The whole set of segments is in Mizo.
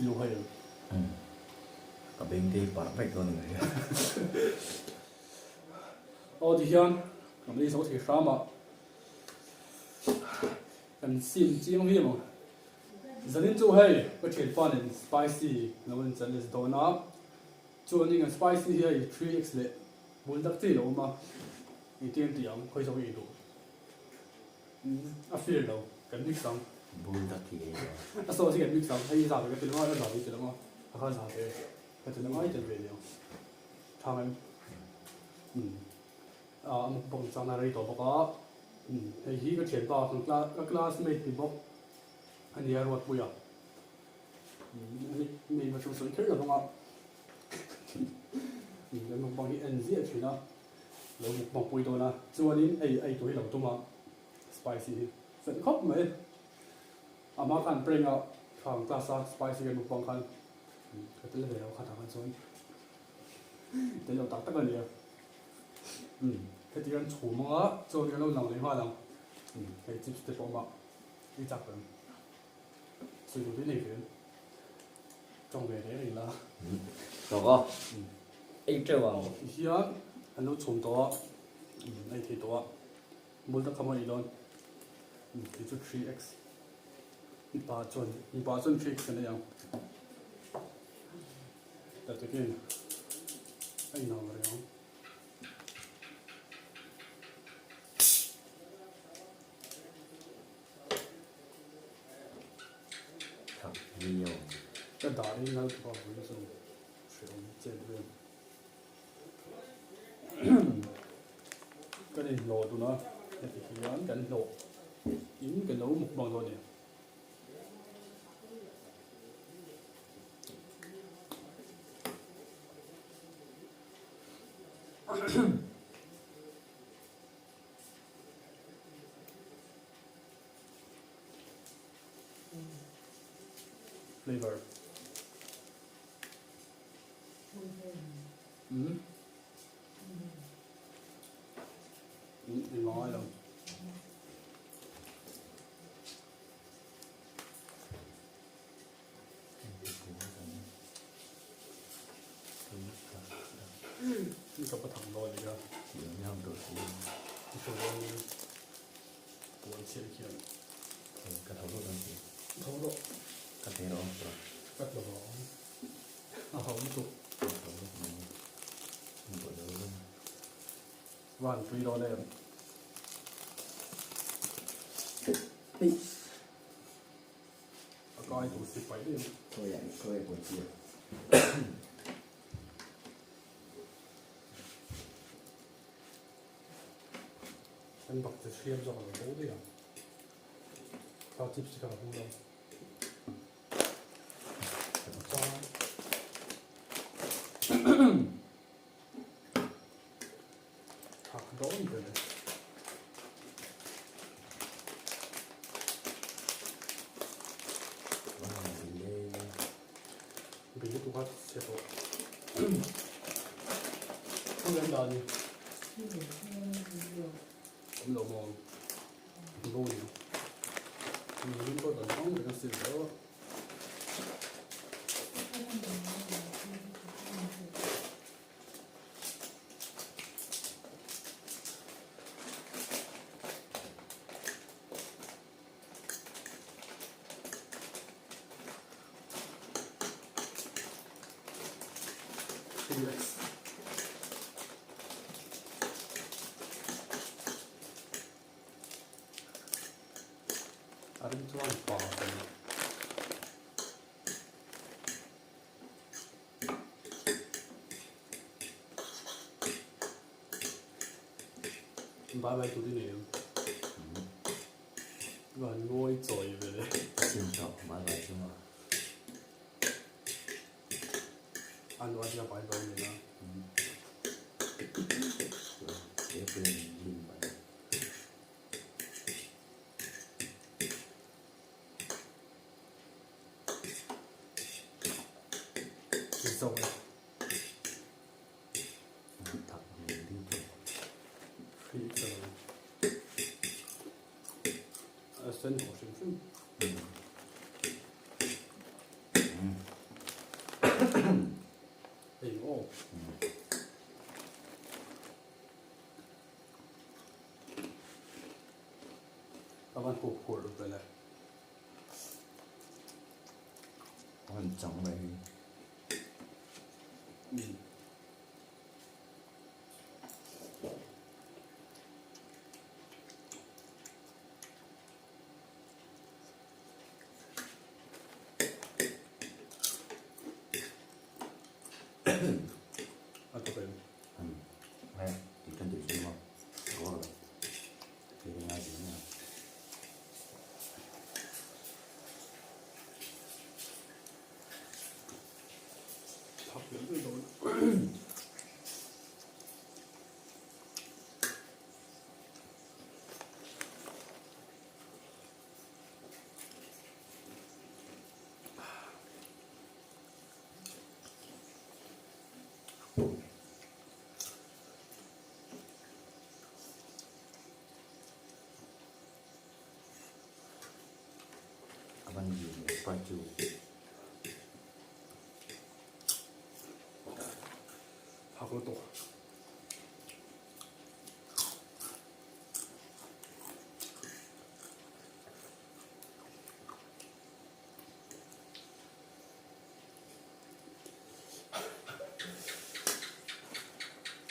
I lu hai em? Umm. Ka beng te hi parh vek dawn ni mai. Aw ti hian kan ei zo thei hram a, kan sim chiang viau ang. Zanin chu hei ka thianpa nen spicy lo in challenge dawn a, chuanin kan spicy hi hei 3x leh bul tak chi a lo awm a, engtin an tih ang khawi zawk i ei duh? A fir lo, kan mix ang. Bul tak hi ei lo. A sauce hi kan mix ang, hei i za ve ka ti lo a, a za ve i ti lo a, a kha za ve ka ti lo a, i tel ve aniang. Thang em? Umm. A mukbang chang a rei tawh bawk a, umm hei hi ka thianpa kan class ka classmate ni bawk a nia Ruatpuia. Umm a nickname a chu sawi kher lo vang a, umm kan mukbang hi en ziah thin a. Lo mukbang pui dawn a, chuanin ei ei tur hi lo tum a, spicy hi fel khawp mai. A hma khan prank a khang class a spicy kan mukbang khan ka tel ve lo khatah khan chuan tel lo tak tak a nia. Umm heti hian chhum anga chuan kan lo lang leh nghal ang. Umm hei chips te pawh mah i chak em? Sawi tur te nei ve em? Tawng ve reng reng la. Tawk a. Ei teuh ang. Ti hian an lo chhum tawh a, ei thei tawh a. Bul tak kha maw ei dawn. Kei chu 3x. Mipa chuan mipa chuan 3x kan ei ang. Ta takin a inang reng ang. Thak viau. Ka dar hi nal tawh a vawi chu hreawm chet vel. Kan inhlawh dun a, heti hian kan hlawh in kan lo mukbang dawn a ni. Flavor. Mm. Mm, i ngai lo. Ni ka pathang dawn ni ka. Ni tho dawn ni. Puan chhiat khian. Ka tho rawh dawn si. Tho rawh. Ka thei rawh ang tura. Ka tlo rawh ang. A ho lutuk. Ka tho rawh mai. Ni pawh lo dawn. Van tui dawn em. A kai tur si pai em. Khawi ah khawi ah puan chhiat. Kan bak che hriam zawk a lo bo daih ang. Kha chips te kha ka hmu lo. Thak dawn ber e. Bil lutuk a chhe tawh. Khawi an dah ni? Awm lo maw? Bo ni. Min pawh dan hmang reng a sil deuh a. A ring chuan pa ka ni. Bye bye tur i nei em? Van ngawi chawi ve le. Sim tawh bye bye chu maw. A nuai hian bye bye nei a. Airplane lim bye. Zo e. Hri ka lo. A sen tawh hrim hrim. van hup hurh ve le. A han chang mai hi. Umm. A tawk em? Umm. Nge, tih kan tih chu maw? Ka awr lo. Kei ka ngai tih nia. Thak leh mai dawn. A van zir leh Sprite chu. Thak lutuk.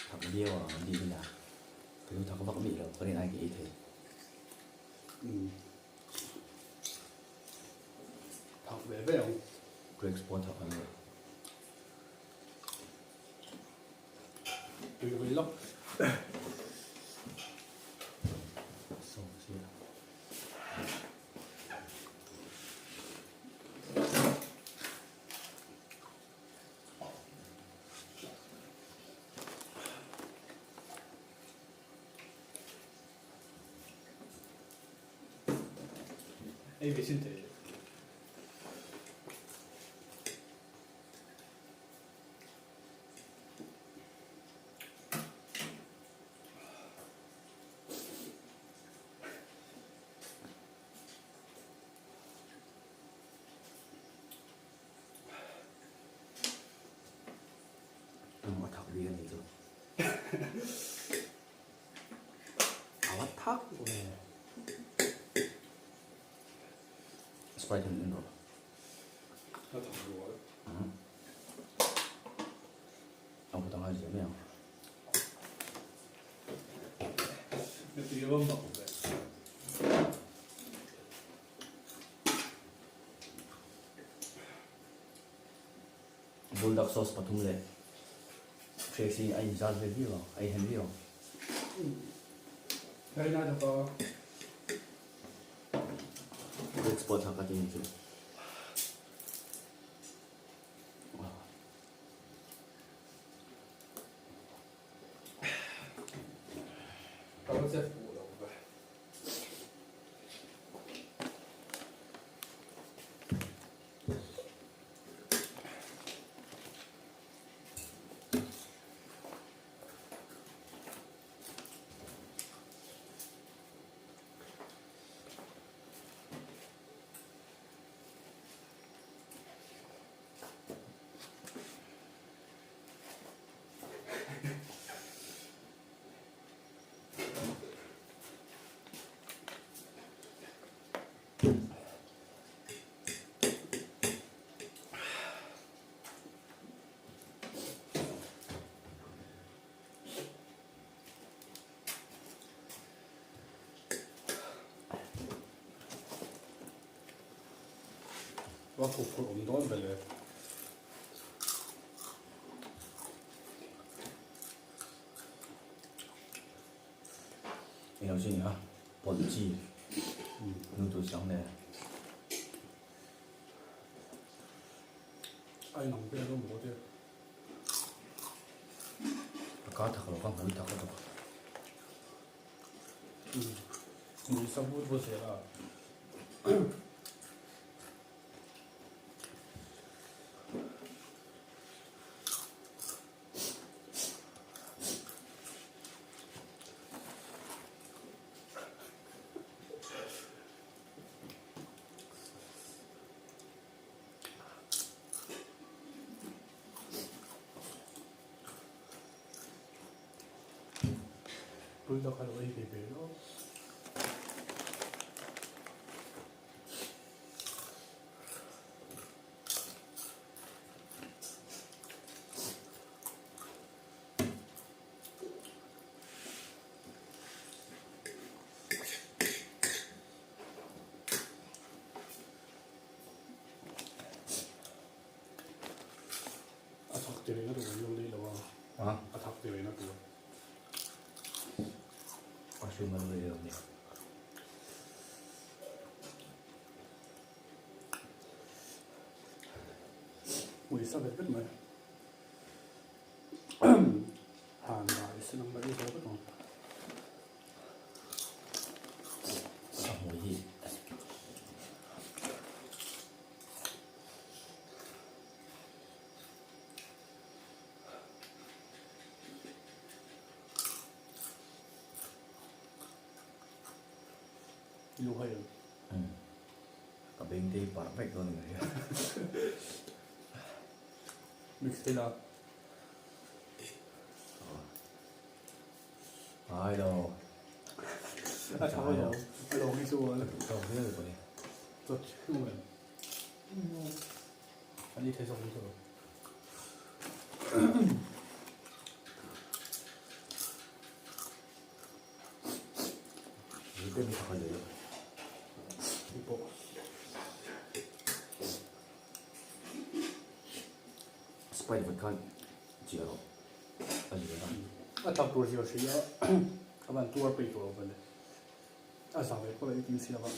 Thak viau a an tih hi na ka lu thak vak mih lo ka rin ai ka ei thei. Umm thak ve ve ang. Grapes pawh thak an ni. Tui vui lawk. Sauce hi a. Ei ve sin thei. Tum a thak bik a nih chu. A va thak ve. Sprite han en rawh. A thak rual. A hmu ta ngai zia mai ang. Ka tui a va mak ve. Buldak sauce pathum leh hriak hi a inzat ve viau ang, a inhen viau ang. Very nice of a. Quick spot ha ka ti chu. Ka va che fuh lo ve. Va huphurh awm dawn ve le. Englo chi nia pawlh chi noodles ang nen. A inang vel a maw te. A kar thak lo ka hmui thak lutuk. Hmui sa vut vut zel a. Buldak a lo ei ve ve lo. tirehna tur an lo lei lo a, a thak tirehna tur. A hrim an lei lo nia. Hmui sa vet vet mai. Han dai se nang mai zo vek ang. A hmui hi. Lu hai ang. Ka beng te hi parh vek dawn a ni mai. Mix thei la. Ai lo. A tha lo. A lo hi chu a. Tawk viau pawh ni. Chawt hnu em. An i thei zawk ni chu. Te mi thakal lo. Pawh. Sprite vat khan chiah rawh a zir a. A thak tur zir hri a, a van tuar peih tawh lo vale. A za ve pawh la i tin si lova.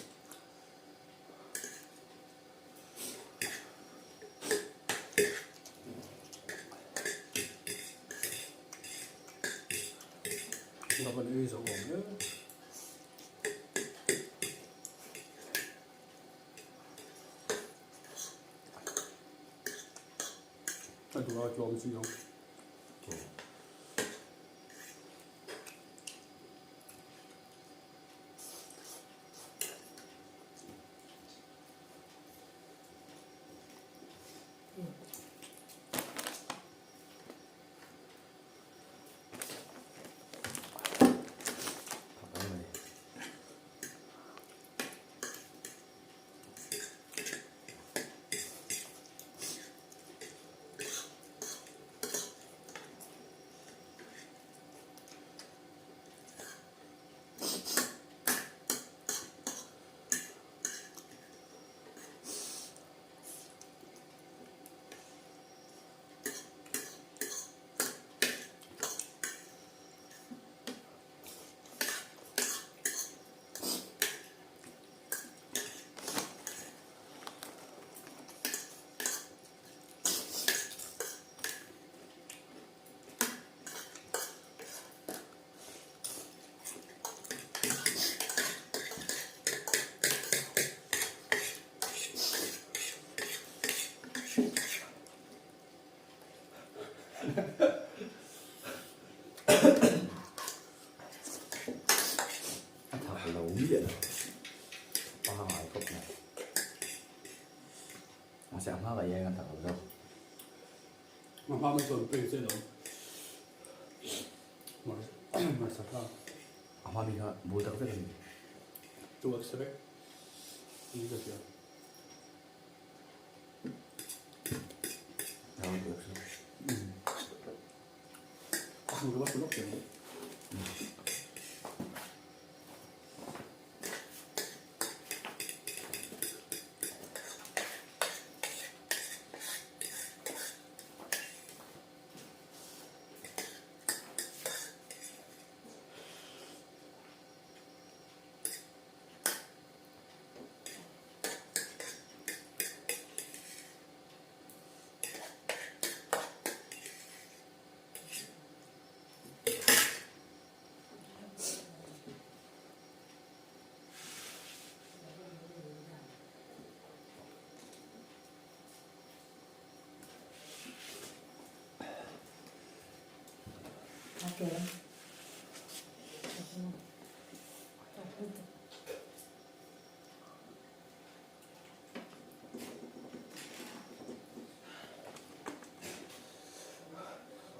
Ka van ei zo awm e. A duh a tlawm chi ang. A thak lo miah lo pangai khawp mai mahse a hma ka iai a thak lo zawk. A hma mai chuan peng che lo hmarcha thlak. A hma mi kha bul tak vek a ni. Chu a chhe vek ni ka hria.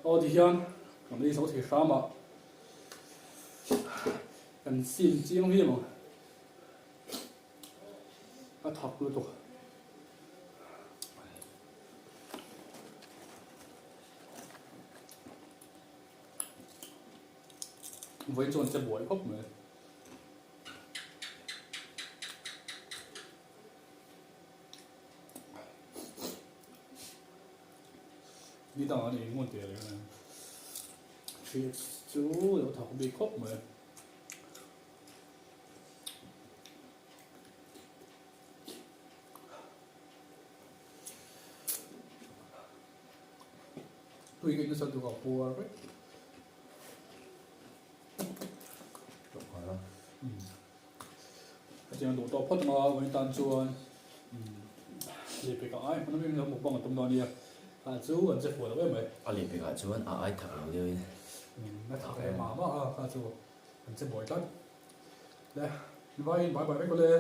Aw ti hian kan ei zo thei hram a, kan sim chiang viau ang, a thak lutuk. Vawiin chuan che buai khawp mai. Ni dangah an ei ngun teh reng a ni. 3X chu lo thak bik khawp mai. Tui ka nasa duh a puar vek. Hetiang duh tawh phawt anga vawiin tan chuan lehpekah ai hman awmin lo mukbang a tum dawn ania. Ah chu an che fuh lo em mai. A lehpekah chuan a ai thak lo deuhin. A thak leh mah mah a kha chu an che buai tlat. Le, vawiin bye bye vek awle.